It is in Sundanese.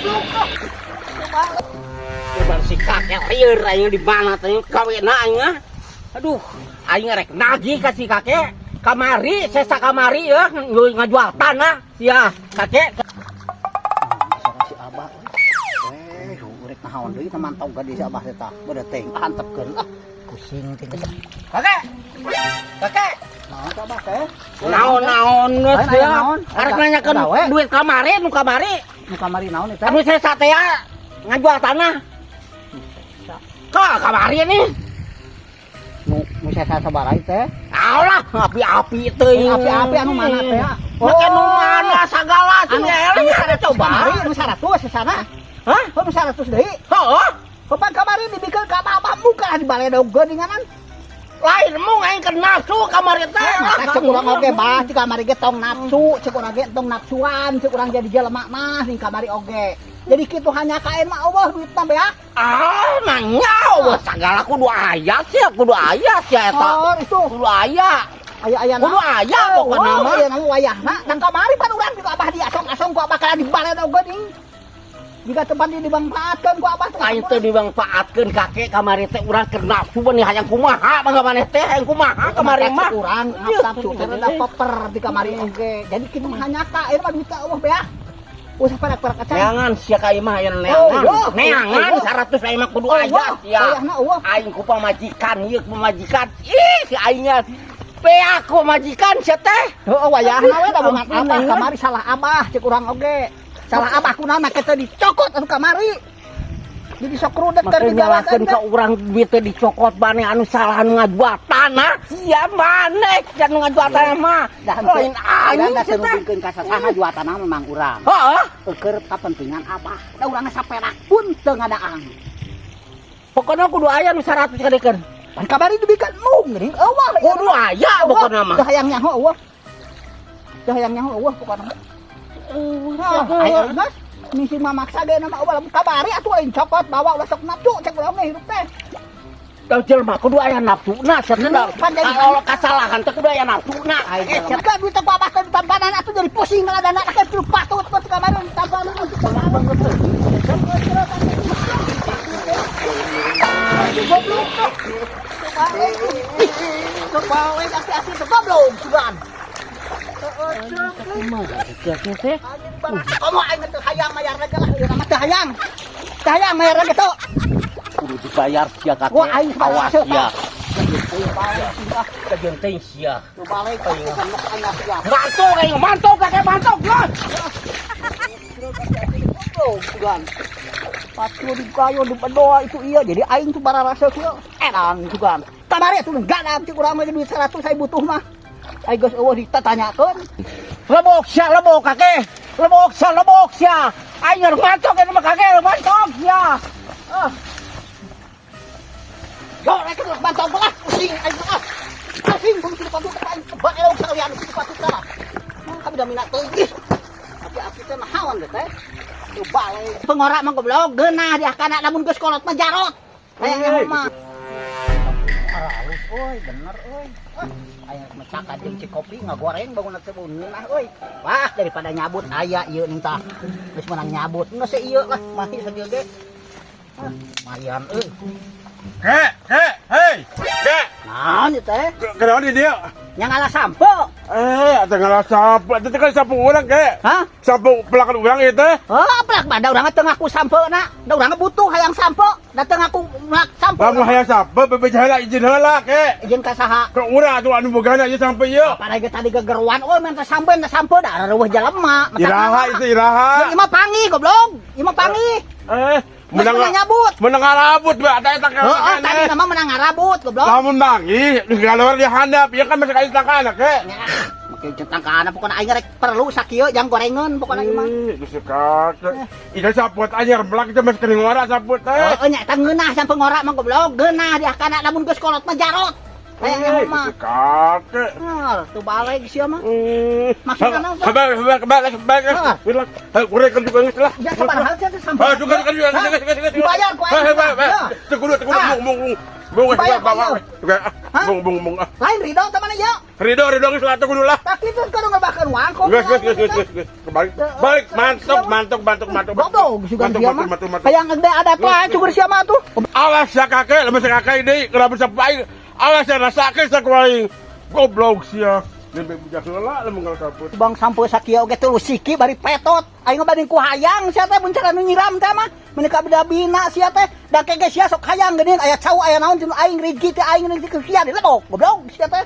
Goblok ah. Coba si kakek lieur aing di mana teh kawena aing ah. Aduh, aing rek nagih ka si kakek. Kamari, sesa kamari ya, ngajual tanah sia kakek. Si Abah. Eh, urek naon deui teh mantau ka di si Abah teh tah. Beuh teh antepkeun ah. Pusing teh. Kakek. Kakek. Naon teh, Abah teh? Naon-naon Lain geus aya ya. naon? Arek nanyakeun Ada we? Duit kamari nu kamari. Nu kamari naon eta? Anu sesa teh ya ngajual tanah. Ka kamari nih. Nu nu sesa sabaraha teh? Alah, api-api teuing. Eh, api-api anu mana teh? Make nu mana sagala sih Anu anu anu coba. Kamari nu 100 sesana. Hah? Oh, nu 100 deui. Heeh. Kapan kamari dibikeun ka Abah muka di baledog geuninganan. Lain mung aing keur nafsu kamari teh. Nah, cek urang oge bah, cek kamari ge tong nafsu, cek urang ge tong nafsuan, cek urang jadi jelema mah ning kamari oge. Jadi kitu hanya kain mah euweuh duitna beak. Ah, nanya, wah sagala kudu aya sih, kudu aya sih eta. Oh, itu Kudu aya. Aya-aya. Kudu aya pokokna mah. Aya nama wayahna. Dan kamari pan urang juga Abah diasong-asong ku Abah kana di baledog geuning. Jika tempat di dimanfaatkeun ku Abah teh. Aing teh dimanfaatkeun kakek kamari teh urang keur nafsu beuni hayang kumaha mangga maneh teh hayang kumaha kamari mah. Urang nafsu teh rada koper di kamari oge. Jadi kitu mah hanya ka ieu mah duit euweuh beak. Usah perak-perak acan. Neangan sia ka ieu mah hayang Oh, neangan. iya. Neangan Oh, 100 aing mah kudu Oh, aya sia. wayahna euweuh. Aing ku pamajikan ieu pamajikan. Ih, si aingnya beak ku pamajikan sia teh. Heeh, wayahna we tabungan Ampun, Abah aing. Kamari salah Abah cek urang oge. Salah Abah kunaon make teh dicokot atuh kamari. Jadi sok rudet keur Make digawe nyalahkeun ka urang duit teh dicokot maneh anu salah anu ngajual tanah. Sia maneh anu ngajual tanah mah. Lain aing da sia teh. teu ka sasaha jual tanah memang urang. Heeh. Keur kapentingan Abah. Da urangna saperak pun teu ngadaang. Pokoknya kudu aya nu 100 kadekeun. Pan kamari dibikeun mung geuning euweuh. Kudu aya pokokna mah. Teu hayang nyaho euweuh. Teu hayang nyaho euweuh pokokna mah. Siapa? Ayo geus. Misi mamaksa ge nama euweuh lamun kamari atuh lain cokot bawa ulah sok nafsu cek urang mah hirup teh. Da jelema kudu aya nafsuna sia teh. Pan jadi- Kalau kasalahan teh kudu aya nafsuna. Eh, siapa duit ku Abah teh ditampanan atuh jadi pusing ngaladana teh kudu patut ku kamari ditampanan atuh banget. Goblok tuh. Kebalik aki-aki teh goblok sugan. Sia teh. Kamu aing teu hayang mayar lagi lah, ieu mah teu hayang. Teu hayang mayar lagi tuh. Kudu dibayar sia kakek. Wah, aing Awas sia. Balik. Kajeun teh sia. Balik aing sia. Mantuk aing, mantuk kakek mantuk los. Goblok sugan. Patu di kayu di berdoa itu iya jadi aing tuh bararasa kieu edan sugan. Kamari atuh gadang cek urang mah duit 100 saya butuh mah. Aing geus euweuh ditatanyakeun. Lebok sia, lebok kakek. Lebok sia, lebok sia. Aing harus mantuk ini mah kakek, mantuk sia. Ah. Yo, rek geus bantong lah, pusing aing mah. Pusing bung kitu patut aing tebak elok sakalian kitu patut lah. Nah, kami da minat teuing. Ih. Aki-aki teh nahaon teh teh. Tuh balik. Pengora mah goblok geunah diakana lamun geus kolot mah jarot. Hayang nyaho mah. Halus euy, bener euy. Ah, aing mecakan jeung cikopi ngagoreng bangun teh ngeunah euy. Wah, daripada nyabut aya ieu ning tah. Geus menang nyabut, geus ieu lah, mahi sakieu ge. Ah, lumayan euy. Kek, kek, hei, kek. Naon ieu teh? Kenapa di dia? Yang ngalah sampo. Eh, atau ngalah sampo. Itu kan sampo orang, kek. Hah? Sampo pelakan orang itu. Oh, pelak da urang teu ngaku sampo na. Da urang butuh hayang sampo. Da teu ngaku melak sampo. Kamu hayang sampo, bebeja heula izin heula, kek. Izin ka saha? Ke urang atuh anu bogana ieu sampo ieu. Apa lagi tadi gegeruan, oh minta sampo, minta sampo, da reueuh jelema. Iraha itu iraha. Ieu mah pangi goblok. Ieu mah pangi. Eh, Menang menang nyabut. Menang ngarabut, Mbak. Eta eta Heeh, tadi nama menang ngarabut goblok. Lamun mangi, geus di handap, ieu kan masih kayu tangkana, kek. Make centang ka anak pokona aing rek perlu sakieu jang gorengan pokona ieu mah. Eh, geus kakek. Ida sapot aja melak itu masih kering ngora sapot teh. Heeh, nya eta ngeunah sampe ngora mah goblok. Geunah diakana lamun geus kolot mah jarot. Hayang nyaho mah. Si kakek. Ah, tuh balik sia mah. Maksudnya Maksudna naon, Pak? Balik, balik, balik, balik. Ah. Lah, kurang juga geus lah. Ya sabaraha sia teh sampai. Ah, juga juga juga juga juga juga. Dibayar ku aing. Bayar. Ya. Teu kudu, teu kudu, Ah. bung bung bung. Bung, Dibayar ku bawa. aing. Juga ah. Hah? Bung bung bung ah. Lain ridho teh mana ya? Ridho, ridho geus lah, teu kudu lah. Tak itu kudu ngebakeun wangkong. Geus, geus, geus, geus, geus. Balik, balik, mantuk, mantuk, mantuk, mantuk. Goblok sugan Mantuk, sia mantuk, mah. mantuk, mantuk. Hayang gede adat lah cukur sia mah tuh. Awas ya kakek, lamun si kakek deui, kenapa bisa aing. Awas ya rasakeun sa ku aing. Goblok sia. Nembe bujak heula lamun ngalakaput. Bang sampo sakieu oge teu siki bari petot. Aing mah banding ku hayang sia teh mun cara nu nyiram teh mah. Mun ka bina sia teh da kege sia sok hayang geuning aya cau aya naon cenah aing rezeki teh aing rezeki sia dilebok goblok sia teh.